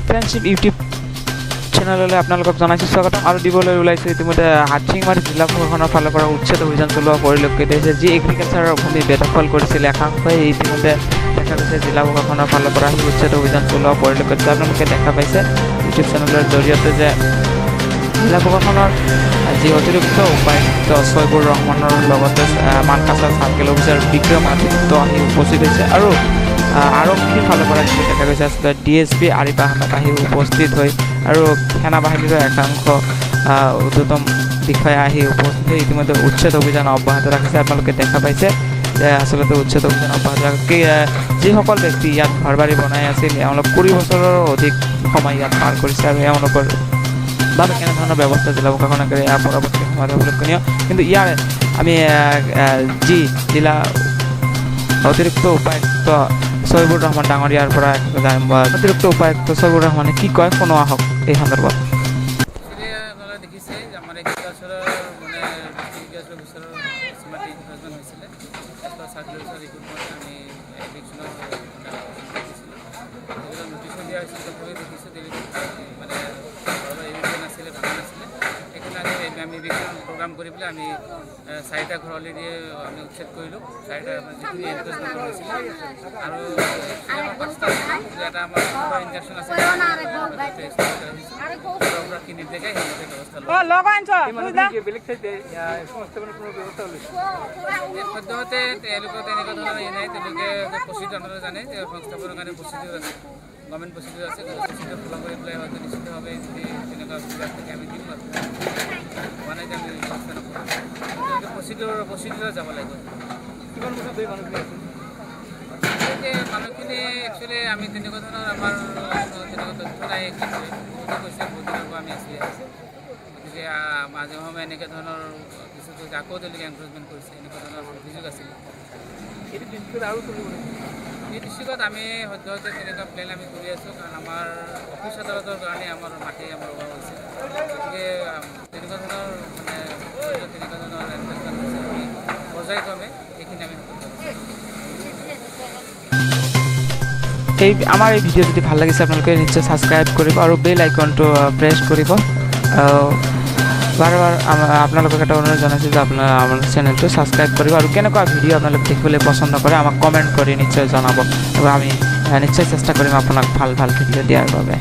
Friendship YouTube চেনেললৈ আপোনালোকক জনাইছোঁ স্বাগতম। আৰু দিবলৈ ওলাইছোঁ ইতিমধ্যে হাটশিঙিমাৰী জিলা প্ৰশাসনৰ ফালৰ পৰা উচ্ছেদ অভিযান চলোৱা পৰিলক্ষিত হৈছে। যি এগ্ৰিকালচাৰৰ ভূমি বেদখল কৰিছিল একাংশই ইতিমধ্যে দেখা গৈছে জিলা প্ৰশাসনৰ ফালৰ পৰা আহি উচ্ছেদ অভিযান চলোৱা পৰিলক্ষিত হৈছে। আপোনালোকে দেখা পাইছে ইউটিউব চেনেলৰ জৰিয়তে যে জিলা প্ৰশাসনৰ যি অতিৰিক্ত উপায়ুক্ত ছয়বুৰ ৰহমানৰ লগতে মানকাছাৰ চাৰ্কেল অফিচাৰ বিক্ৰম আদিত্য আহি উপস্থিত হৈছে আৰু আৰক্ষীৰ ফালৰ পৰা যিটো দেখা গৈছে আচলতে D S P Arif Ahmed আহি উপস্থিত হৈ আৰু সেনা বাহিনীৰো একাংশ ঊৰ্ধতম বিষয়া আহি উপস্থিত হৈ ইতিমধ্যে উচ্ছেদ অভিযান অব্যাহত ৰাখিছে। আপোনালোকে দেখা পাইছে যে আচলতে উচ্ছেদ অভিযান অব্যাহত ৰাখি যিসকল ব্যক্তি ইয়াত ঘৰ বাৰী বনাই আছিল এওঁলোক 20 বছৰৰো অধিক সময় ইয়াত পাৰ কৰিছে আৰু এওঁলোকৰ বাবে কেনেধৰণৰ ব্যৱস্থা জিলা প্ৰশাসনে কৰে ইয়াৰ পৰৱৰ্তী সময়ত লক্ষণীয়। কিন্তু ইয়াৰ আমি যি জিলা অতিৰিক্ত উপায়ুক্ত ছয়বুৰ ৰহমান ডাঙৰীয়াৰ পৰা অতিৰিক্ত উপায়ুক্ত ছয়বুৰ ৰহমানে কি কয় শুনোৱা হওক এই সন্দৰ্ভত। দেখিছে যে আমাৰ এগ্ৰিকালচাৰৰ মানে এগ্ৰিকালচাৰ অফিচাৰৰ মাটি ইনক্ৰচমেণ্ট হৈছিলে, চাৰ্কেল অফিচাৰ ৰিক্ৰুটমেণ্ট আমি এভিকশ্যনৰ মানে দিছিলোঁ, সেইবিলাক নটিচো দিয়া হৈছিল। তথাপিও দেখিছোঁ তেওঁলোকে মানে ঘৰৰ এৰি দিয়া নাছিলে, ভাঙা নাছিলে। সেইকাৰণে আজি আমি এভিকশ্যন প্ৰগ্ৰাম কৰি পেলাই আমি 4টা ঘৰ অলৰেডি আমি উচ্ছেদ কৰিলোঁ, 4টা যিখিনি এনক্ৰচমেণ্ট হৈছিলে। আৰু আমাৰ 5টা আছিলে, এটা আমাৰ ইনজাকশ্যন আছে, কি নিৰ্দেশে সেইমতে ব্যৱস্থা সদ্যহতে তেওঁলোকৰ তেনেকুৱা ধৰণৰ এই নাই। তেওঁলোকে প্ৰচিডিউৰ আপোনালোকে জানে যে সংস্থাপনৰ কাৰণে প্ৰচিডিউৰ আছে, গভৰ্ণমেণ্ট প্ৰচিডিউৰ আছে, প্ৰচিডিউৰ ফ'ল' কৰি পেলাই হয়তো নিশ্চিতভাৱে যদি তেনেকুৱা সুবিধা থাকে আমি দিম বাৰু, হোৱা নাই যে আমি ব্যৱস্থা নকৰোঁ। প্ৰচিডিউৰত যাব লাগিব। কিমান বছৰ ধৰি মানুহখিনি আছে? গতিকে মানুহখিনি একচুৱেলি আমি তেনেকুৱা ধৰণৰ আমাৰ তেনেকুৱা তথ্য নাই। একচুৱেলি বহুতে কৈছে বহুত দিনৰ পৰা আমি আছিলে, গতিকে মাজে সময়ে এনেকুৱা ধৰণৰ কিছু আকৌ তেওঁলোকে এনক্ৰচমেণ্ট কৰিছে, এনেকুৱা ধৰণৰ অভিযোগ আছিল। এইটো ডিষ্ট্ৰিক্টত আৰু চলিব নেকি? এই ডিষ্ট্ৰিক্টত আমি সদ্যহতে তেনেকুৱা প্লেন আমি কৰি আছোঁ, কাৰণ আমাৰ অফিচ আদালতৰ কাৰণে আমাৰ মাটি আমাৰ অভাৱ হৈছে। গতিকে তেনেকুৱা ধৰণৰ মানে তেনেকুৱা ধৰণৰ এনক্ৰচমেণ্ট হৈছে, আমি পৰ্যায়ক্ৰমে সেইখিনি আমি এই আমাৰ এই ভিডিঅ' যদি ভাল লাগিছে আপোনালোকে নিশ্চয় ছাবস্ক্ৰাইব কৰিব আৰু বেল আইকনটো প্ৰেছ কৰিব। বাৰ বাৰ আপোনালোকক এটা অনুৰোধ জনাইছোঁ যে আপোনাৰ আমাৰ চেনেলটো ছাবস্ক্ৰাইব কৰিব আৰু কেনেকুৱা ভিডিঅ' আপোনালোকে দেখিবলৈ পচন্দ কৰে আমাক কমেণ্ট কৰি নিশ্চয় জনাব আৰু আমি নিশ্চয় চেষ্টা কৰিম আপোনাক ভাল ভাল ভিডিঅ' দিয়াৰ বাবে।